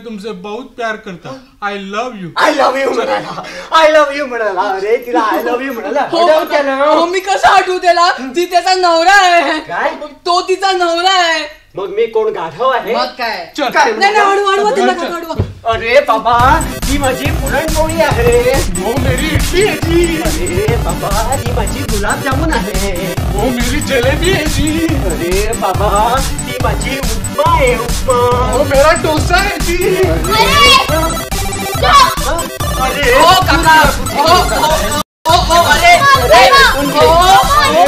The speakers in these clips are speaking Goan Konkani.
तुमसे बहुत प्यार करता। I love you. I love you म्हणाला, I love you म्हणाला। अरे तिला I love you म्हणाला। हो, मी कसं आठवू त्याला? ती त्याचा नवरा आहे। काय? तो तिचा नवरा आहे। मग मी कोण गाढव आहे? मग काय? काय? नाही नाही, हळू हळू तिला हळू। अरे बाबा, ती माझी पुरणपोळी आहे। वो मेरी इडली है जी। अरे बाबा, ती माझी गुलाबजामुन आहे। वो मेरी जलेबी है जी। अरे बाबा, ती माझी उपमा आहे, उपमा। वो मेरा डोसा है जी। अरे ओ काका, ओ ओ ओ, अरे अरे ओ।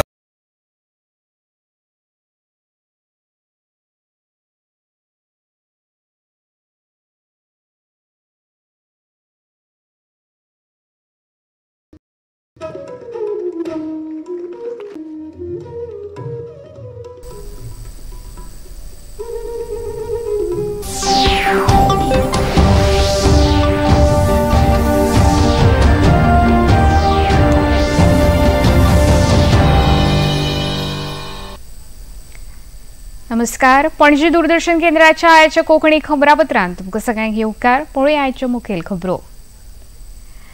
नमस्कार, पणजी दूरदर्शन केंद्राच्या आयच्या कोंकणी खबरापत्रांत तुमकां सगळ्यांक येवकार। पळोवया आयच्यो मुखेल खबरो।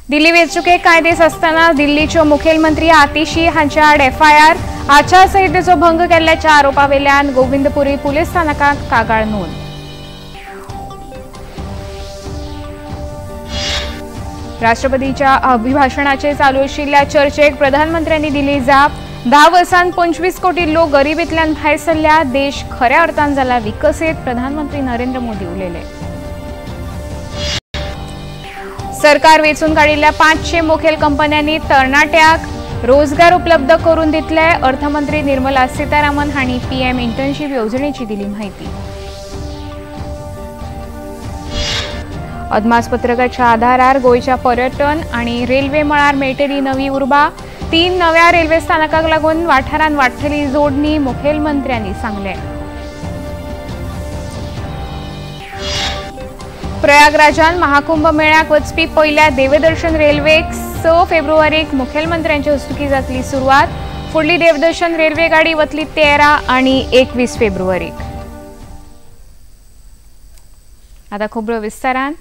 दिल्ली वेंचणुकेक कांय दीस आसतना दिल्लीच्यो मुखेलमंत्री आतिशी हांच्या आड एफआयआर, आचारसंहितेचो भंग केल्ल्याच्या आरोपा वेल्यान गोविंदपुरी पुलीस स्थानकांत कागाळ नोंद। राष्ट्रपतीच्या अभिभाषणाचेर चालू आशिल्ल्या चर्चेक प्रधानमंत्र्यांनी दिली जाप। 10 वर्सांत 25 कोटी लोक गरिबींतल्यान भायर सरल्या, देश खऱ्या अर्थान जाला विकसीत, प्रधानमंत्री नरेंद्र मोदी उलयले। सरकार वेंचून काडिल्ल्या 500 मुखेल कंपन्यांनी तरणाट्यांक रोजगार उपलब्ध करून दितले, अर्थमंत्री निर्मला सीतारामन हांणी पीएम इंटर्नशीप येवजणेची दिली माहिती। अदमासपत्रकाच्या आधारार गोंयच्या पर्यटन आनी रेल्वे मळार मेळटली नवी उर्बा, 3 नव्या रेल्वे स्थानकांक लागून वाठारांत वाडटली जोडणी, मुखेलमंत्र्यांनी सांगलें। प्रयागराजान महाकुंभ मेळ्याक वचपी पयल्या देवदर्शन रेल्वेक 6 फेब्रुवारीक मुखेलमंत्र्यांचे हस्तुकीं जातली सुरवात। फुडली देवदर्शन रेल्वे गाडी वतली 13 आनी 21 फेब्रुवारीक। आतां खबरो विस्तारान।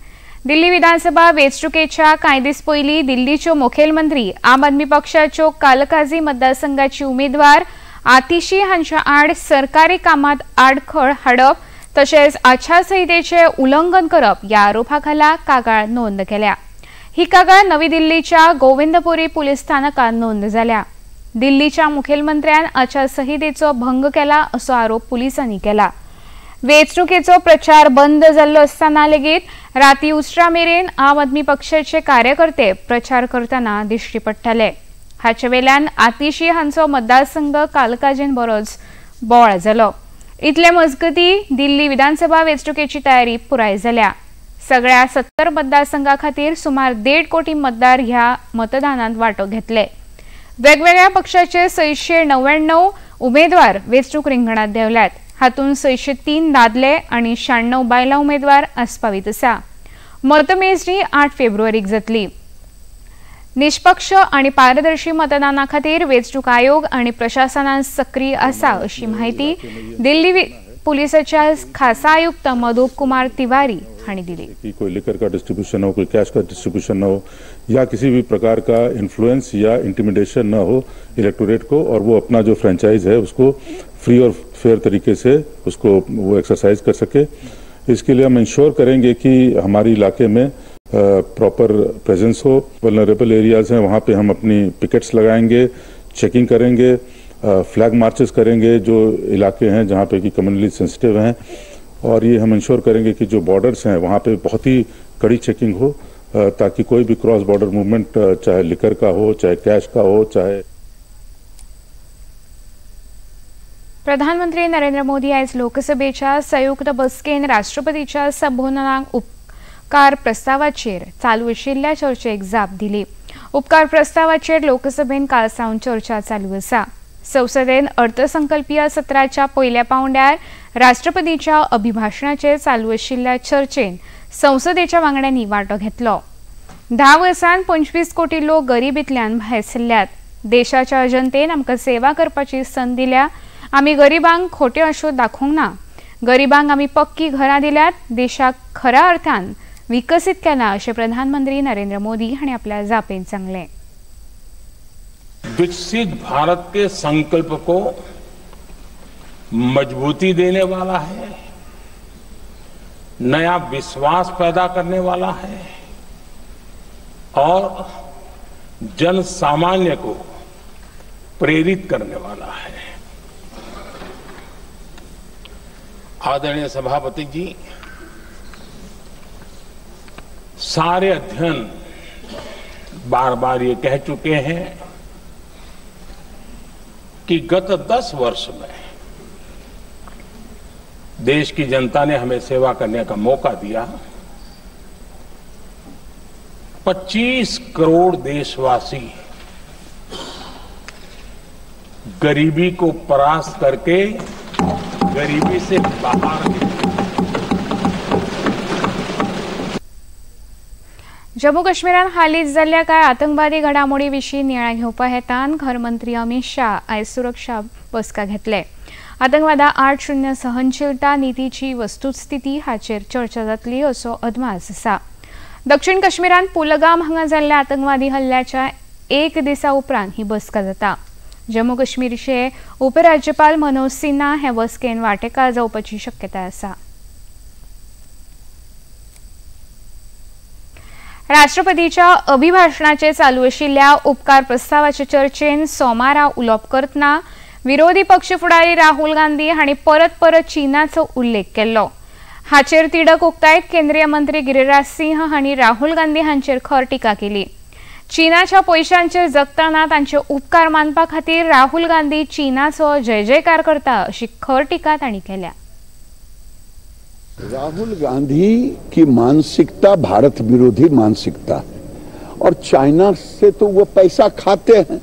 दिल्ली विधानसभा वेंचणुकेच्या कांय दीस पयलीं दिल्लीच्यो मुखेलमंत्री आम आदमी पक्षाच्यो कालकाजी मतदारसंघाची उमेदवार आतिशी हांच्या आड सरकारी कामांत आडखळ हाडप तशेंच आचारसंहितेचें उल्लंघन करप ह्या आरोपा खाला कागाळ नोंद केल्या। ही कागाळ नवी दिल्लीच्या गोविंदपुरी पुलीस स्थानकांत नोंद जाल्या। दिल्लीच्या मुखेलमंत्र्यान आचारसंहितेचो भंग केला असो आरोप पुलिसांनी केला। वेंचणुकेचो प्रचार बंद जाल्लो आसतना लेगीत राती उसरां मेरेन आम आदमी पक्षाचे कार्यकर्ते प्रचार करतना दिश्टी पडटाले। हाचे वेल्यान आतिशी हांचो मतदारसंघ कालकाजीन बरोच बोवाळ जालो। इतले मजगती दिल्ली विधानसभा वेंचणुकेची तयारी पुराय जाल्या। सगळ्या 70 मतदारसंघा खातीर सुमार 1.5 कोटी मतदार ह्या मतदानांत वांटो घेतले। वेगवेगळ्या पक्षाचे 699 उमेदवार वेंचणूक रिंगणांत देंवल्यात। हातूंत 603 दादले आनी 96 बायलां उमेदवार आस्पावीत आसा। मतमेजणी 8 फेब्रुवारीक जातली। निष्पक्ष आनी पारदर्शी मतदाना खातीर वेंचणूक आयोग आनी प्रशासनान सक्रीय आसा अशी माहिती दिल्ली पुलिसाच्या खासा आयुक्त मधु कुमार तिवारी हांणी दिली। कि कोई लिकर का डिस्ट्रीब्यूशन हो, कोई कैश का डिस्ट्रीब्यूशन न हो या किसी भी प्रकार का इन्फ्लुएंस या इंटिमिडेशन न हो इलेक्टोरेट को, और वो अपना जो फ्रेंचाइज है उसको फ्री और फेयर तरीके से उसको वो एक्सरसाइज कर सके। इसके लिए हम इंश्योर करेंगे कि हमारे इलाके में प्रॉपर प्रेजेंस हो। वल्नरेबल एरियाज़ हैं वहाँ पे हम अपनी पिकेट्स लगाएंगे, चेकिंग करेंगे, फ्लैग मार्चेस करेंगे जो इलाके हैं जहाँ पे कि कम्युनली सेंसिटिव हैं, और ये हम इंश्योर करेंगे कि जो बॉर्डर्स हैं वहाँ पे बहुत ही कड़ी चेकिंग हो ताकि कोई भी क्रॉस बॉर्डर मूवमेंट चाहे लिकर का हो, चाहे कैश का हो, चाहे। प्रधानमंत्री नरेंद्र मोदी आयज लोकसभेच्या संयुक्त बसकेन राष्ट्रपतीच्या संबोधनाक उपकार प्रस्तावाचेर चालू आशिल्ल्या चर्चेक जाप दिली। उपकार प्रस्तावाचेर लोकसभेन काल सावन चर्चा चालू आसा। संसदेन अर्थसंकल्पीय सत्राच्या पयल्या पावंड्यार राष्ट्रपतीच्या अभिभाषणाचेर चालू आशिल्ल्या चर्चेन संसदेच्या वांगड्यांनी वांटो घेतलो। 10 वर्सांत 25 कोटी लोक गरिबींतल्यान भायर सरल्यात। देशाच्या जनतेन आमकां सेवा करपाची संद दिल्या। आमी गरिबांक खोट्यो अश्यो दाखोवंक ना। गरिबांक आमी पक्की घरां दिल्यात, देशाक खऱ्या अर्थान विकसीत केला अशें प्रधानमंत्री नरेंद्र मोदी हांणी आपल्या जापेंत सांगलें। विकसित भारत के संकल्प को मजबूती देने वाला है, नया विश्वास पैदा करने वाला है और जन सामान्य को प्रेरित करने वाला है। आदरणीय सभापति जी, सारे अध्ययन बार बार ये कह चुके हैं कि गत 10 वर्ष में देश की जनता ने हमें सेवा करने का मौका दिया। 25 करोड़ देशवासी गरीबी को परास्त करके गरीबी से बाहर निकले। जम्मू काश्मीरान हालींच जाल्ल्या कांय आतंकवादी घडामोडी विशीं नियाळ घेवपा हेतान घरमंत्री अमित शाह आयज सुरक्षा बसका घेतले। आतंकवादा आड शून्य सहनशीलता नितीची वस्तुस्थिती हाचेर चर्चा जातली असो अदमास आसा। दक्षिण काश्मीरान पुलगाम हांगा जाल्ल्या आतंकवादी हल्ल्याच्या एक दिसा उपरांत ही बसका जाता। जम्मू काश्मीरचे उपराज्यपाल मनोज सिन्हा हे बसकेन वांटेकार जावपाची शक्यताय आसा। राष्ट्रपतीच्या अभिभाषणाचेर चालू आशिल्ल्या उपकार प्रस्तावाचे चर्चेन सोमारा उलोवप करतना विरोधी पक्ष फुडारी राहुल गांधी हांणी परत परत चीनाचो उल्लेख केल्लो। हाचेर तिडक उक्तायत केंद्रीय मंत्री गिरिराज सिंह हांणी राहुल गांधी हांचेर खर टिका केली। चीनाच्या पयशांचेर जगतना तांचे उपकार मानपा खातीर राहुल गांधी चीनाचो जय जयकार करता अशी खर टिका तांणी केल्या। राहुल गांधी की मानसिकता भारत विरोधी मानसिकता और चाइना से तो वो पैसा खाते हैं,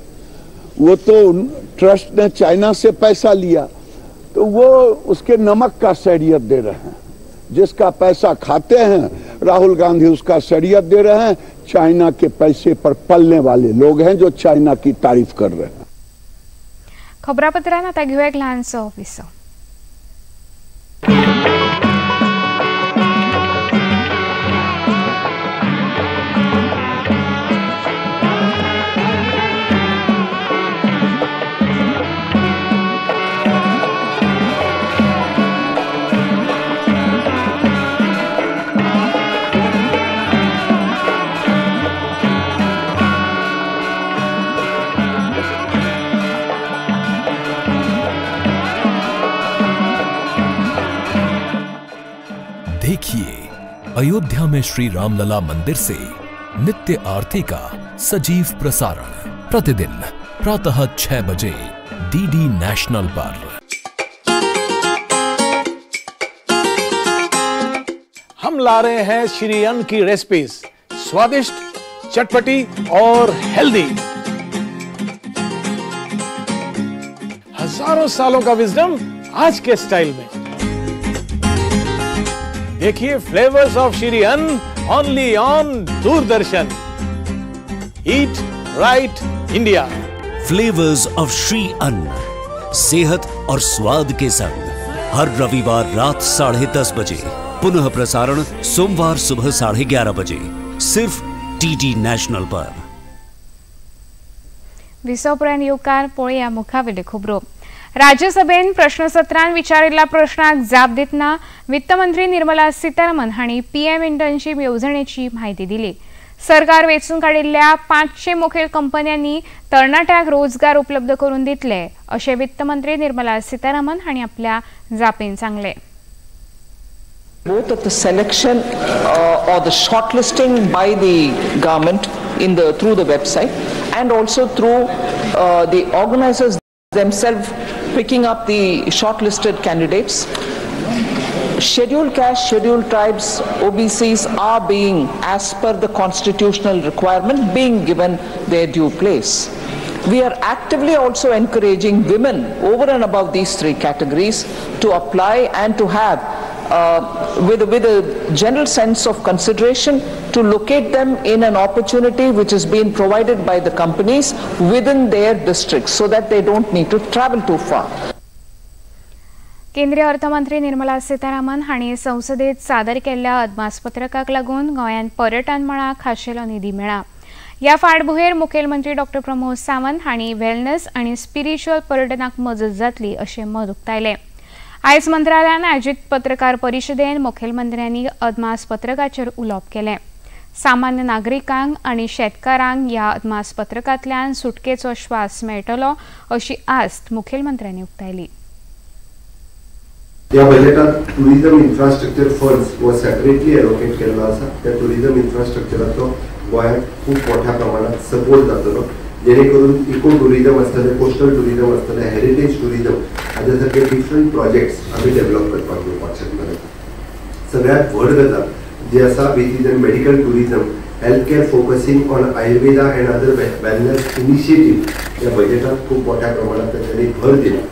वो तो ट्रस्ट ने चाइना से पैसा लिया तो वो उसके नमक का शरीयत दे रहे हैं। जिसका पैसा खाते हैं राहुल गांधी उसका शरीयत दे रहे हैं। चाइना के पैसे पर पलने वाले लोग हैं जो चाइना की तारीफ कर रहे हैं। खबरापत्रान आता घेऊया एक ल्हानसो विसव। देखिए अयोध्या में श्री रामलला मंदिर से नित्य आरती का सजीव प्रसारण प्रतिदिन प्रातः 6 बजे डीडी नेशनल पर। हम ला रहे हैं श्री अन्न की रेसिपीज, स्वादिष्ट, चटपटी और हेल्दी। हजारों सालों का विजडम आज के स्टाइल में। देखिए flavours of Shri Anna only on Doordarshan. Eat right India. Flavours of Shri Anna, सेहत और स्वाद के संग हर रविवार रात 10:30 बजे, पुनः प्रसारण सोमवार सुबह 11:30 बजे, सिर्फ डीडी नेशनल पर। विसव उपरांत येवकार पळोवया मुखावेल्यो खबरो। राज्यसभेन प्रश्नसत्रांत विचारिल्ल्या प्रश्नाक जाप दितना वित्तमंत्री निर्मला सीतारामन हांणी पीएम इंटर्नशीप येवजणेची म्हायती दिली। सरकार वेंचून काडिल्ल्या 500 मुखेल कंपन्यांनी तरणाट्यांक रोजगार उपलब्ध करून दितले अशें वित्तमंत्री निर्मला सीतारामन हांणी आपल्या जापेन सांगलें। Both at the selection or the shortlisting by the government in the through the website and also through the organizers themselves picking up the shortlisted candidates. Scheduled caste, scheduled tribes, OBCs are being, as per the constitutional requirement, being given their due place. We are actively also encouraging women over and above these three categories to apply and to have with a general sense of consideration to locate them in an opportunity which is being provided by the companies within their districts so that they don't need to travel too far. केंद्रीय अर्थमंत्री निर्मला सीतारामन हांणी संसदेत सादर केल्ल्या अदमासपत्रकाक लागून गोंयांत पर्यटन मळाक खाशेलो निधी मेळ्ळा. ह्या फाटभुंयेर मुखेलमंत्री डॉ प्रमोद सावंत हांणी वेलनेस आनी स्पिरिच्युअल पर्यटनाक मजत जातली अशें मत उक्तायलें. आयज मंत्रालयान आयोजीत पत्रकार परिशदेन मुखेलमंत्र्यांनी अदमासपत्रकाचेर उलोवप केलें. सामान्य नागरिकांक आनी शेतकारांक ह्या अदमासपत्रकांतल्यान सुटकेचो श्वास मेळटलो अशी आस्त मुखेलमंत्र्यांनी उक्तायली. या बजेटात टुरिझम इन्फ्रास्ट्रक्चर फंड्स हो सेपरेटली एलोकेट केल्लो आसा. त्या टुरिझम इन्फ्रास्ट्रक्चराचो गोंयांत खूब मोठ्या प्रमाणात सपोर्ट जातलो, जेणे करून इको टुरिझम आसतलें, कोस्टल टुरिझम आसतलें, हेरिटेज टुरिझम हाज्या सारके डिफरंट प्रोजेक्ट्स आमी डेव्हलप करपाक घेवपाक शकतले. सगळ्यात व्हड गजाल जी आसा which is an medical tourism, health care focusing on Ayurveda and other wellness initiative ह्या बजेटात खूब मोठ्या प्रमाणात तांच्यांनी भर दिला.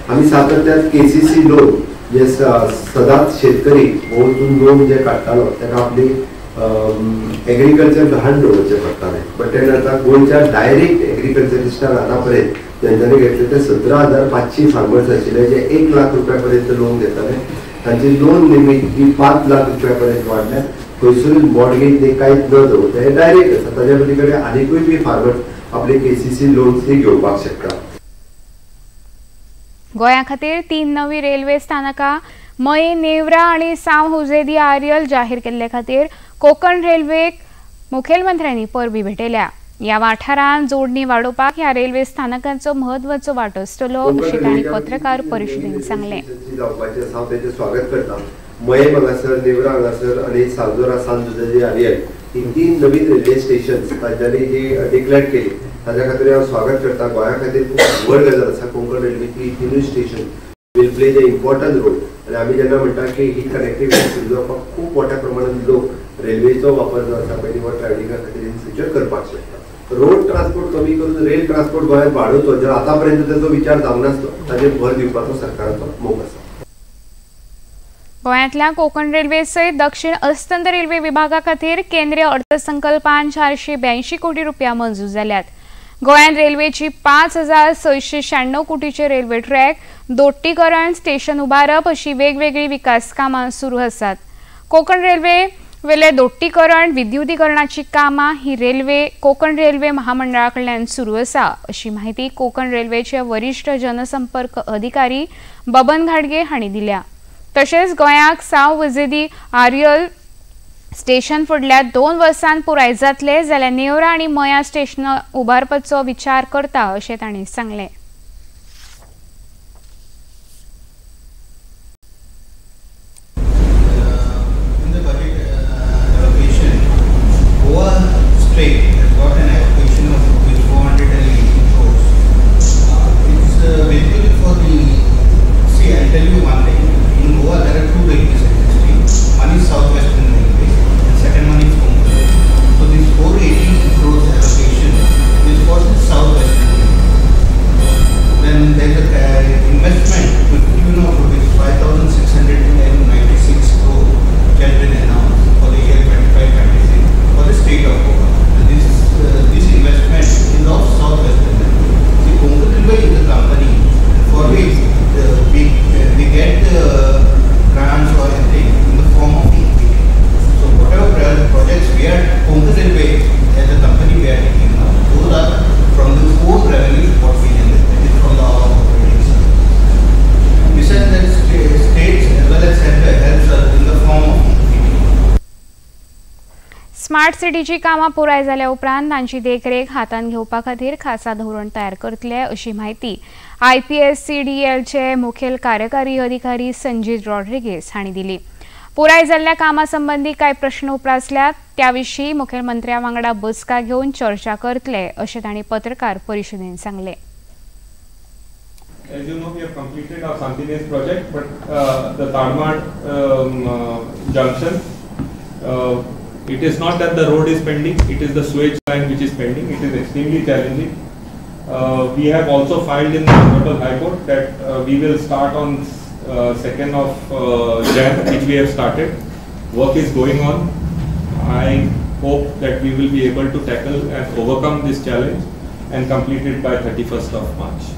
आमी सातत्यान KCC loan जे सदांच शेतकरी वचून लोन जे काडटालो ताका आपली एग्रीकल्चर घाण दवरचें पडटालें, बट तेन्ना आतां गोंयच्या डायरेक्ट एग्रीकल्चरिस्टांक आतां पर्यंत जेंच्यांनी घेतले ते 17,500 फार्मर्स आशिल्ले जे 1 लाख रुपया पर्यंत लोन घेताले, तांची लोन लिमीट ही 5 लाख रुपया पर्यंत वाडल्या. खंयसरूच मॉर्गेज न्ही कांयच न दवरता, हे डायरेक्ट आसा. ताज्या पली कडेन आनिकूय बी फार्मर्स आपले KCC loans ही घेवपाक शकता. गोंया खातीर 3 नवी रेल्वे स्थानकां मये, नेवरा आनी सांव हुजे दी आर्यल जाहीर केल्ले खातीर कोकण रेल्वेक मुखेलमंत्र्यांनी परबी भेटयल्या. ह्या वाठारांत जोडणी वाडोवपाक ह्या रेल्वे स्थानकांचो म्हत्वाचो वांटो आसतलो अशें तांणी पत्रकार परिशदेंत सांगलें. जावपाचें हांव ताचें स्वागत करता. मये हांगासर, नेवरा हांगासर आनी सालजोरा सान जुजे दी आर्यल ही 3 नवीन रेल्वे स्टेशन्स तांच्यांनी जी डिक्लेअर केली ताज्या खातीर हांव स्वागत करता. गोंया खातीर खूब व्हड गजाल आसा. कोंकण रेल्वेची ही 3 station will play the important role. आनी आमी जेन्ना म्हणटा की ही कनेक्टिविटी सुरू जावपाक खूब मोठ्या प्रमाणात लोक रेल्वेचो वापर जो आसा पळय हो ट्रॅव्हलिंगा खातीर इन फ्युचर करपाक शकता. रोड ट्रान्सपोर्ट कमी करून रेल ट्रान्सपोर्ट गोंयांत वाडोवचो, जर आतां पर्यंत ताचो विचार जावंक नासलो ताचेर भर दिवपाचो सरकाराचो मोग आसा. गोंयांतल्या कोकण रेल्वे सयत दक्षिण अस्तंत रेल्वे विभागा खातीर केंद्रीय अर्थसंकल्पान 482 कोटी रुपया मंजूर जाल्यात. गोंयांत रेल्वेची 5,696 कोटीचे रेल्वे ट्रॅक, दोट्टीकरण, स्टेशन उबारप अशी वेगवेगळी विकास कामां सुरू आसात. कोकण रेल्वे वेले दोट्टीकरण, विद्युतीकरणाची कामां ही रेल्वे कोकण रेल्वे महामंडळा कडल्यान सुरू आसा अशी माहिती कोकण रेल्वेचे वरिष्ठ जनसंपर्क अधिकारी बबन घाडगे हांणी दिल्या. तशेंच गोंयाक सांव वजेदी आर्यल स्टेशन फुडल्या 2 वर्सांत पुराय जातले जाल्यार नेवरा आनी मया स्टेशन उबारपाचो विचार करता अशें तांणी सांगलें. स्मार्ट सिटीची कामां पुराय जाल्या उपरांत तांची देखरेख हातांत घेवपा खातीर खासा धोरण तयार करतले अशी म्हायती IPSCDLचे मुखेल कार्यकारी अधिकारी संजीत रॉड्रिगेस हांणी दिली. पुराय जाल्ल्या कामा संबंदी कांय प्रश्न उप्रासल्यात त्या विशीं मुखेलमंत्र्या वांगडा बसका घेवन चर्चा करतले अशें तांणी पत्रकार परिशदेंत सांगलें. As you know, we have completed our Santinez project, but the Tarmad junction, it is not that the road is pending, it is the sewage line which is pending. It is extremely challenging. We have also filed in the Honorable High Court that we will start on 2nd of Jan, which we have started. Work is going on. I hope that we will be able to tackle and overcome this challenge and complete it by 31st of March.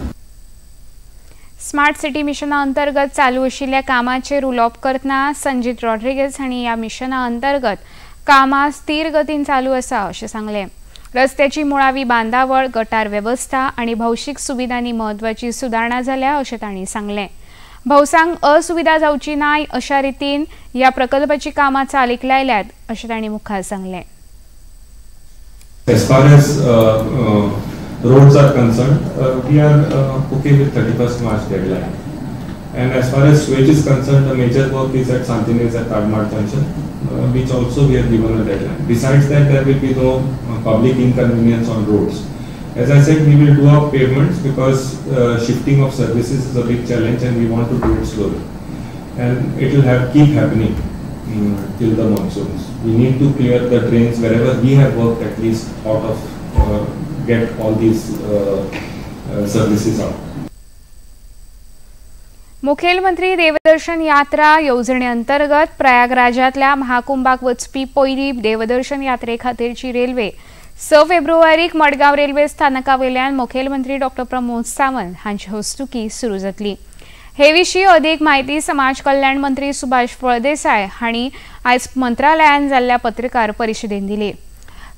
Smart city मिशना अंतर्गत चालू आशिल्ल्या कामाचेर उलोवप करतना संजीत रॉड्रिगेज हांणी ह्या मिशना अंतर्गत कामां स्थिर गतीन चालू आसा अशें सांगलें. रस्त्याची मुळावी बांदावळ, गटार वेवस्था आनी भौशीक सुविधांनी म्हत्वाची सुदारणा जाल्या अशें तांणी सांगलें. भौसांक असुविधा जावची नाय अशा रितीन ह्या प्रकल्पाची कामां चालीक लायल्यात अशें तांणी मुखार सांगलें. As far as roads are concerned, we are okay with 31st March deadline. And as far as sewage is concerned, the major work is at Santinez at Tadmar Junction, which also we have given a deadline. Besides that, there will be no public inconvenience on roads. As I said, we will do our pavements because shifting of services is a big challenge and we want to do it slowly. And it will keep happening till the monsoons. We need to clear the drains wherever we have worked, at least out of get all these services out. मुखेलमंत्री देवदर्शन यात्रा येवजणे अंतर्गत प्रयागराजातल्या महाकुंभाक वचपी पयली देवदर्शन यात्रे खातीरची रेल्वे 6 फेब्रुवारीक मडगांव रेल्वे स्थानका वयल्यान मुखेलमंत्री डॉ प्रमोद सावंत हांचे हस्तुकी सुरू जातली. हे विशीं अधिक माहिती समाज कल्याण मंत्री सुभाष फळदेसाय हांणी आयज मंत्रालयान जाल्ल्या पत्रकार परिशदेन दिली.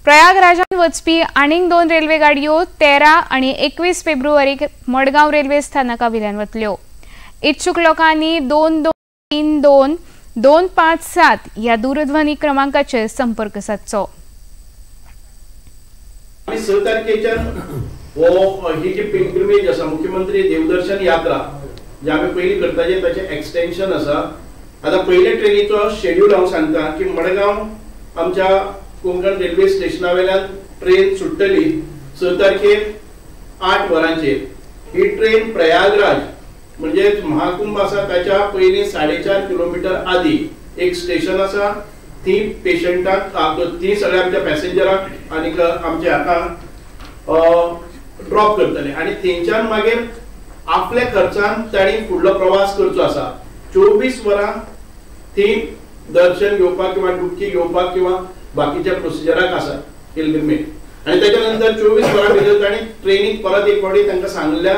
प्रयागराजान वचपी आनीक 2 रेल्वे गाडयो 13 आनी 21 फेब्रुवारीक मडगांव रेल्वे स्थानका वयल्यान वतल्यो. इच्छुक लोकांनी 2232 257 ह्या दूरध्वनी क्रमांकाचेर संपर्क सादचो. 6 तारखेच्यान हो ही जी पिलग्रिमेज आसा मुख्यमंत्री देवदर्शन यात्रा जे आमी पयलीं करताले ताचें एक्सटेन्शन आसा. आतां पयले ट्रेनीचो शेड्यूल हांव सांगता की मडगांव आमच्या कोंकण रेल्वे स्टेशना वयल्यान ट्रेन सुट्टली 6 तारखेर 8 वरांचेर. ही ट्रेन प्रयागराज म्हणजे महाकुंभ आसा ताच्या पयलीं 4.5 किलोमिटर आदी एक स्टेशन आसा, ती पेशंटाक ती सगळ्या आमच्या पॅसेंजराक आनीक आमच्या हाका ड्रॉप करतले आनी थंयच्यान मागीर आपल्या खर्चान तांणी फुडलो प्रवास करचो आसा. 24 वरां थंय दर्शन घेवपाक किंवा डुबकी घेवपाक किंवा बाकीच्या प्रोसिजराक आसा पिलग्रिमेज. आनी ताच्या नंतर 24 वरां भितर तांणी ट्रेनीक परत एक फावटी तांकां सांगल्या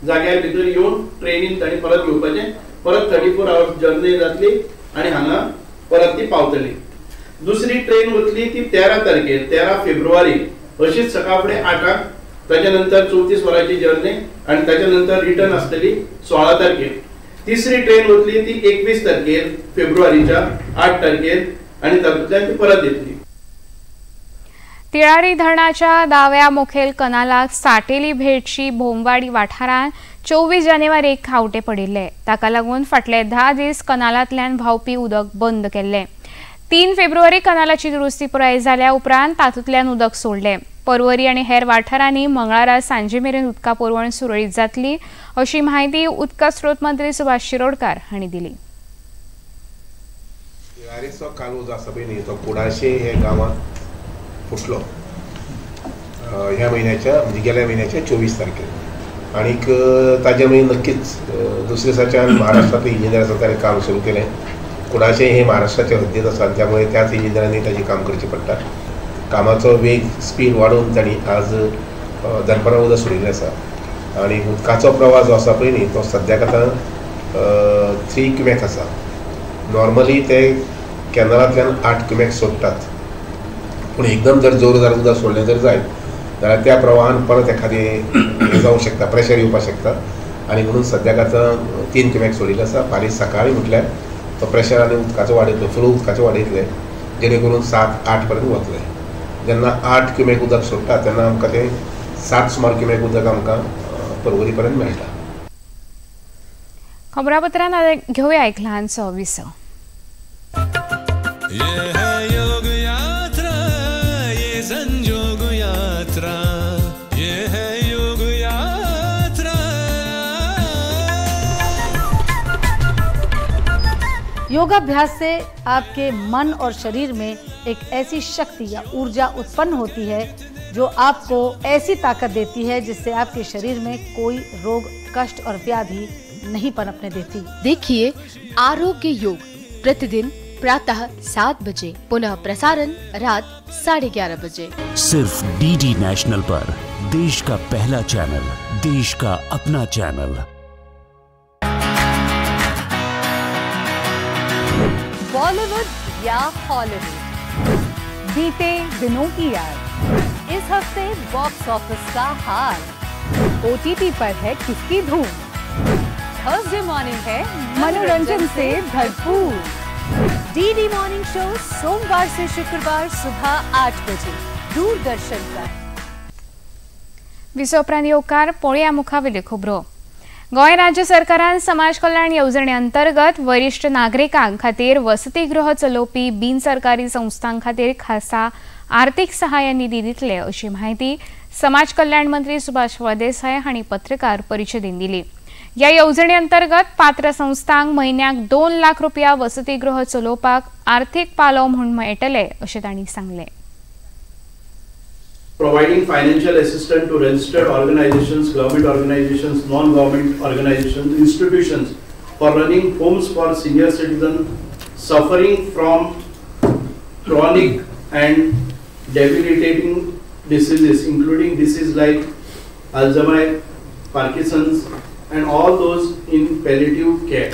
जाग्यार भितर येवन ट्रेनीन तांणी परत घेवपाचें. परत 34 आवर्स जर्नी जातली आनी हांगा परत ती पावतली. दुसरी ट्रेन वतली ती 13 तारखेर 13 फेब्रुवारी अशीच सकाळ फुडें 8 ताच्या नंतर 34 वरांची जर्नी आनी ताच्या नंतर रिटर्न आसतली 16 तारखेर. तिसरी ट्रेन वतली ती 21 तारखेर फेब्रुवारीच्या 8 तारखेर आनी तातूंतल्यान ती परत येतली. तिळारी धरणाच्या दाव्या मुखेल कनालाक साटेली भेटशी भोमवाडी वाठारांत 24 जानेवारीक खावटे पडिल्ले. ताका लागून फाटले 10 दीस कनालांतल्यान व्हांवपी उदक बंद केल्लें. 3 फेब्रुवारी कनालाची दुरुस्ती पुराय जाल्या उपरांत तातूंतल्यान उदक सोडलें. पर्वरी आनी हेर वाठारांनी मंगळारा सांजे मेरेन उदका पुरवण सुरळीत जातली अशी म्हायती उदका स्रोत मंत्री सुभाष शिरोडकार हांणी दिली. तिळारीचो कालो जो आसा पळय न्ही तो कुडाशे हे गांवांत फुटलो ह्या म्हयन्याच्या म्हणजे गेल्या म्हयन्याच्या 24 तारखेर आनीक ताजे मागीर नक्कीच दुसरे दिसाच्यान महाराष्ट्रांतले इंजिनियर आसा ताणें काम सुरू केलें. कुडाशे हे महाराष्ट्राच्या हद्दीत आसा त्यामुळे त्याच इंजिनियरांनी ताजें काम करचें पडटा. कामाचो वेग स्पीड वाडोवन तांणी आज दनपारां उदक सोडिल्लें आसा आनी उदकाचो प्रवाह जो आसा पळय न्ही तो सद्याक आतां 3 क्युमेक आसा. नॉर्मली ते कॅनलांतल्यान 8 क्युमेक सोडटात, पूण एकदम जर जोरदार उदक सोडलें जर जायत जाल्यार त्या प्रवाहान परत एखादें हें जावंक शकता, प्रेशर येवपाक शकता आनी म्हणून सद्याक आतां 3 क्युमेक सोडिल्लें आसा. फाल्यां सकाळीं म्हटल्यार तो प्रेशर आनी उदकाचो वाडयतलो, फ्लो उदकाचो वाडयतले जेणे करून 7-8 पर्यंत वतले. जेन्ना 8 क्युमेक उदक सोडटा तेन्ना आमकां तें 7 सुमार क्युमेक उदक आमकां पर्वरी पर्यंत मेळटा. खबरापत्रान आतां घेवया एक ल्हानसो विसव. योगाभ्यास से आपके मन और शरीर में एक ऐसी शक्ति या ऊर्जा उत्पन्न होती है जो आपको ऐसी ताकत देती है जिससे आपके शरीर में कोई रोग, कष्ट और व्याधि नहीं पनपने देती। देखिए आरोग्य योग प्रतिदिन प्रातः 7 बजे, पुनः प्रसारण रात 11:30 बजे, सिर्फ डीडी नेशनल पर। देश का पहला चैनल, देश का अपना चैनल। बॉलीवुड या हॉलीवुड, बीते दिनों की याद, इस हफ्ते बॉक्स ऑफिस का हाल, ओटीटी पर है किसकी धूम, थर्सडे मॉर्निंग है मनोरंजन से भरपूर। डीडी मॉर्निंग शो सोमवार से शुक्रवार सुबह 8 बजे दूरदर्शन पर। विसोपरांत येवकार पळया मुखावेल्यो खबरो। गोंय राज्य सरकारान समाज कल्याण येवजणे अंतर्गत वरिष्ठ नागरिकां खातीर वसतिगृह चलोवपी बिन सरकारी संस्थां खातीर खासा आर्थिक सहाय्य निधी दितले अशी माहिती समाज कल्याण मंत्री सुभाष फळदेसाय हांणी पत्रकार परिशदेन दिली। ह्या येवजणे अंतर्गत पात्र संस्थांक म्हयन्याक 2 लाख रुपया वसतिगृह चलोवपाक आर्थिक पालव म्हूण मेळटले अशें तांणी सांगलें। Providing financial assistance to registered organizations, government organizations, non-government organizations, institutions for running homes for senior citizens suffering from chronic and debilitating diseases, including diseases like Alzheimer's, Parkinson's, and all those in palliative care.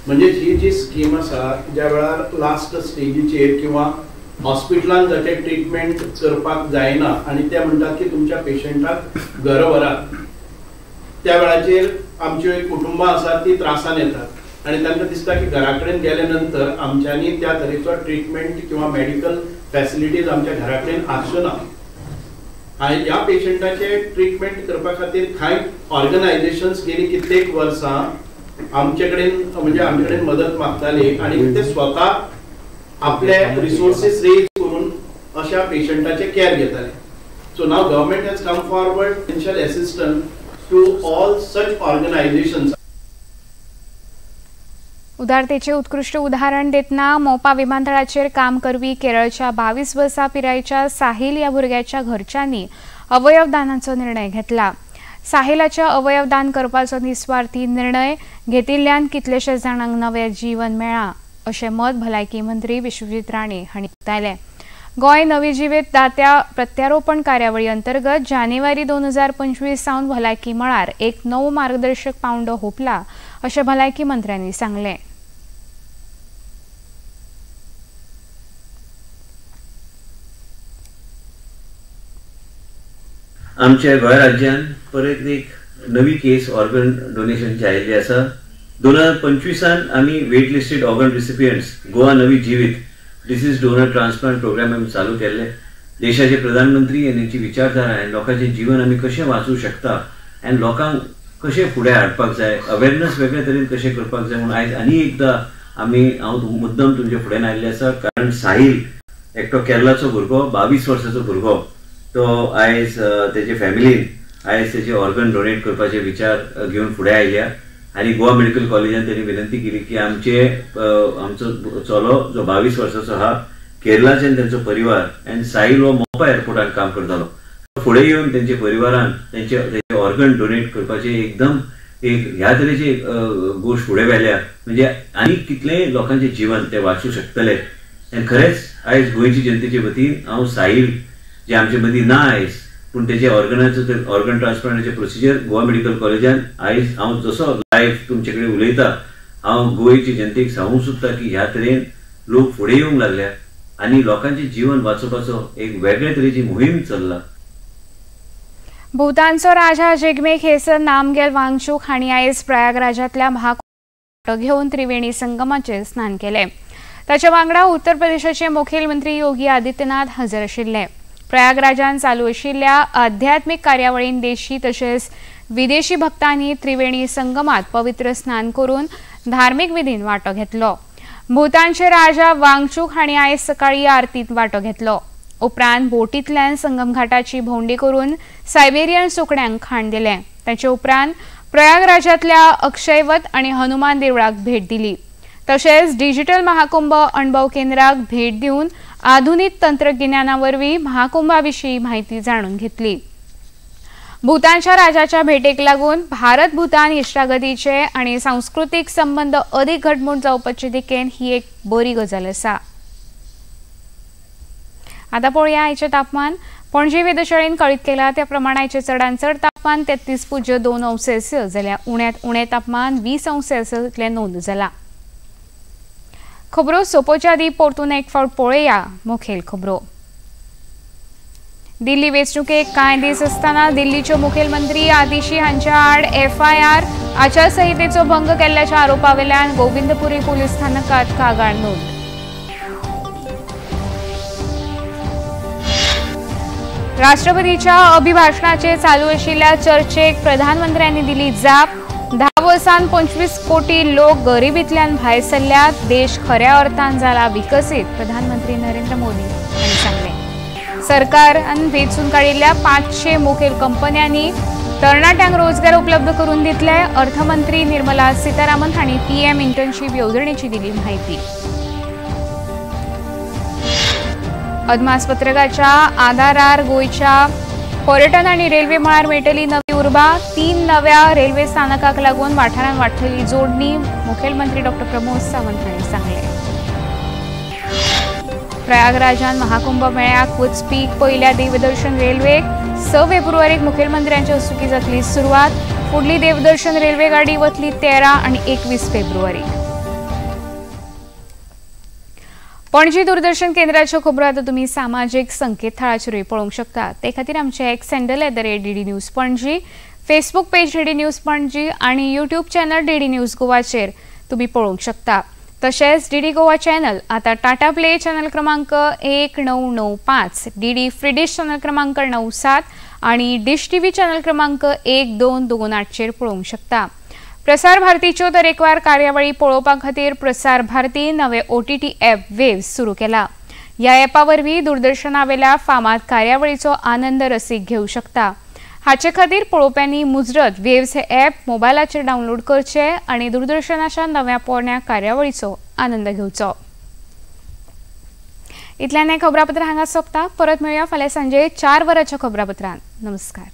म्हणजे ही जी स्कीम आसा ज्या वेळार लास्ट स्टेजीचेर किंवा हॉस्पिटलान जाचे ट्रिटमेंट करपाक जायना आनी ते म्हणटात की तुमच्या पेशंटाक घर व्हरात, त्या वेळाचेर आमच्यो कुटुंबां आसात ती त्रासान येतात आनी तांकां दिसता की घरा कडेन गेले नंतर आमच्यांनी त्या तरेचो ट्रिटमेंट किंवा मेडिकल फॅसिलिटीज आमच्या घरा कडेन आसच्यो ना आनी ह्या पेशंटाचे ट्रिटमेंट करपा खातीर कांय ऑर्गनायझेशन्स गेली कित्येक वर्सां आमचे कडेन म्हणजे आमचे कडेन मदत मागताली आनी ते स्वता आपले रिसोर्सेस रेज करून अशा पेशंटाचे केअर घेताले। So now government has come forward financial assistance to all such organisations. उदारतेचे उत्कृष्ट उदाहरण देतना मोपा विमानतळाचेर काम करपी केरळच्या 22 वर्सां पिरायेच्या साहिल ह्या भुरग्याच्या घरच्यांनी अवयवदानाचो निर्णय घेतला। साहिलाच्या अवयवदान करपाचो निस्वार्थी निर्णय घेतिल्ल्यान कितलेशे जाणांक नवें जीवन मेळ्ळां अशें मत भलायकी मंत्री विश्वजीत राणे हांणी उक्तायलें। गोंय नवजिवीत दात्या प्रत्यारोपण कार्यावळी अंतर्गत जानेवारी 2025 सावन भलायकी मळार एक नवो मार्गदर्शक पावंडो हुपला अशें भलायकी मंत्र्यांनी सांगलें। आमच्या गोंय राज्यान परत एक नवी केस ऑर्गन डोनेशनची आयिल्ली आसा। 2025 आमी wait listed organ recipients Goa Navi Jeevit disease donor transplant programme आमी चालू केल्ले। देशाचे प्रधानमंत्री आनी तांची विचारधारा आनी लोकांचें जीवन आमी कशें वाचूं शकता आनी लोकांक कशें फुडें हाडपाक जाय, अवेरनस वेगळे तरेन कशें करपाक जाय म्हूण आयज आनी एकदां आमी हांव मुद्दम तुमचे फुड्यान आयिल्ले आसा। कारण साहिल एकटो केरलाचो भुरगो, 22 वर्साचो भुरगो, तो आयज तेजे फॅमिलीन आयज तेजे ऑर्गन डोनेट करपाचे विचार घेवन फुडें आयल्या आनी गोवा मेडिकल कॉलेजान तेणी विनंती केली की आमचे आमचो चलो जो 22 वर्साचो आहा केरलाच्यान तेंचो परिवार आनी साहिल हो मोपा एअरपोर्टान काम करतालो, फुडें येवन तेंच्या परिवारान तेंचे ऑर्गन डोनेट करपाचे एकदम एक ह्या तरेची गोश्ट फुडें व्हेल्या म्हणजे आनी कितलेय लोकांचें जीवन ते वाचूं शकतले। आनी खरेंच आयज गोंयची जनतेचे वतीन हांव साहिल जे आमचे मदीं ना आयज, पूण तेजे ऑर्गनाचो ऑर्गन ट्रान्सप्लांटाचे प्रोसिजर गोवा मेडिकल कॉलेजान आयज हांव जसो लायव्ह तुमचे कडेन उलयता हांव गोंयचे जनतेक सांगूंक सोदता की ह्या तरेन लोक फुडें येवंक लागल्या आनी लोकांचें जीवन वाचोवपाचो एक वेगळे तरेची मोहीम चल्ला। भूतानचो राजा जिग्मे खेसर नामग्याल वांगचूक हांणी आयज प्रयागराजांतल्या महाकुंभांत घेवन त्रिवेणी संगमाचेर स्नान केलें। ताच्या वांगडा उत्तर प्रदेशाचे मुखेलमंत्री योगी आदित्यनाथ हजर आशिल्ले। प्रयागराजान चालू आशिल्ल्या आध्यात्मिक कार्यावळीन देशी तशेंच विदेशी भक्तांनी त्रिवेणी संगमात पवित्र स्नान करून धार्मिक विधीन वांटो घेतलो। भूतानचे राजा वांगचूक हांणी आयज सकाळी आरतीत वांटो घेतलो। उपरांत बोटींतल्यान संगम घाटाची भोंवडी करून सायबेरियन सुकण्यांक खाण दिलें। ताचे उपरांत प्रयागराजांतल्या अक्षयवत आनी हनुमान देवळाक भेट दिली। तशेंच डिजिटल महाकुंभ अणभव केंद्राक भेट दिवन आधुनिक तंत्रगिन्याना वरवीं महाकुंभा विशीं माहिती जाणून घेतली। भूतानच्या राजाच्या भेटेक लागून भारत भूतान इश्टागतीचे आनी सांस्कृतीक संबंद अदीक घटमूट जावपाचे दिकेन ही एक बरी गजाल आसा। आतां पळोवया आयचें तापमान। पणजे वेधशाळेन कळीत केलां त्या प्रमाण आयचें चडांत चड तापमान 33.2 अंश सेल्सियस जाल्यार उण्यांत उणें तापमान 20 अंश सेल्सियस इतलें नोंद जालां। खबरो सोंपोवच्या आदीं परतून एक फावट पळोवया मुखेल खबरो। दिल्ली वेंचणुकेक कांय दीस आसतना दिल्लीच्यो मुखेलमंत्री आतिशी हांच्या आड एफआयआर, आचारसंहितेचो भंग केल्ल्याच्या आरोपावेल्यान गोविंदपुरी पोलीस स्थानकात कागाळ नोंद। राष्ट्रपतीच्या अभिभाषणाचेर चालू आशिल्ल्या चर्चेक प्रधानमंत्र्यांनी दिली जाप। 10 वर्सांत 25 कोटी लोक गरिबींतल्यान भायर सरल्यात, देश खऱ्या अर्थान जाला विकसीत, प्रधानमंत्री नरेंद्र मोदी हांणी सांगलें। सरकारान वेंचून काडिल्ल्या 500 मुखेल कंपन्यांनी तरणाट्यांक रोजगार उपलब्ध करून दितले, अर्थमंत्री निर्मला सीतारामन हांणी पीएम इंटर्नशीप येवजणेची दिली म्हायती। अदमासपत्रकाच्या आधारार गोंयच्या पर्यटन आनी रेल्वे मळार मेळटली नवी उर्बा, 3 नव्या रेल्वे स्थानकाक लागून वाठारांत वाडटली जोडणी, मुखेलमंत्री डॉ प्रमोद सावंत हांणी सांगलें। प्रयागराजान महाकुंभ मेळ्याक वचपी पयल्या देवदर्शन रेल्वेक 6 फेब्रुवारीक मुखेलमंत्र्यांच्या हस्तुकीं जातली सुरवात। फुडली देवदर्शन रेल्वे गाडी वतली 13 आनी 21 फेब्रुवारीक। पणजी दूरदर्शन केंद्राच्यो खबरो आतां तुमी सामाजीक संकेतथळाचेरूय पळोवंक शकता। ते खातीर आमचें X handle @DD News Panaji, Facebook page DD News Panaji आनी यूट्यूब चॅनल डीडी न्यूज गोवाचेर तुमी पळोवंक शकता। तशेंच डीडी गोवा चॅनल आतां टाटा प्ले चॅनल क्रमांक 1995, डीडी फ्री डिश चॅनल क्रमांक 97 आनी डिश टीव्ही चॅनल क्रमांक 1228चेर पळोवंक शकता। प्रसार भारतीच्यो तरेकवार कार्यावळी पळोवपा खातीर प्रसार भारती नवे ओटीटी ॲप वेव्स सुरू केला। ह्या ॲपा वरवीं दूरदर्शनावेल्या फामाद कार्यावळीचो आनंद रसीक घेवं शकता। हाचे खातीर पळोवप्यांनी मुजरत वेव्स हे ॲप मोबायलाचेर डावनलोड करचे आनी दूरदर्शनाच्या नव्या पोरण्या कार्यावळीचो आनंद घेवचो। इतल्यान हें खबरापत्र हांगा सोंपता। परत मेळया फाल्यां सांजे 4 वरांच्या खबरापत्रान। नमस्कार।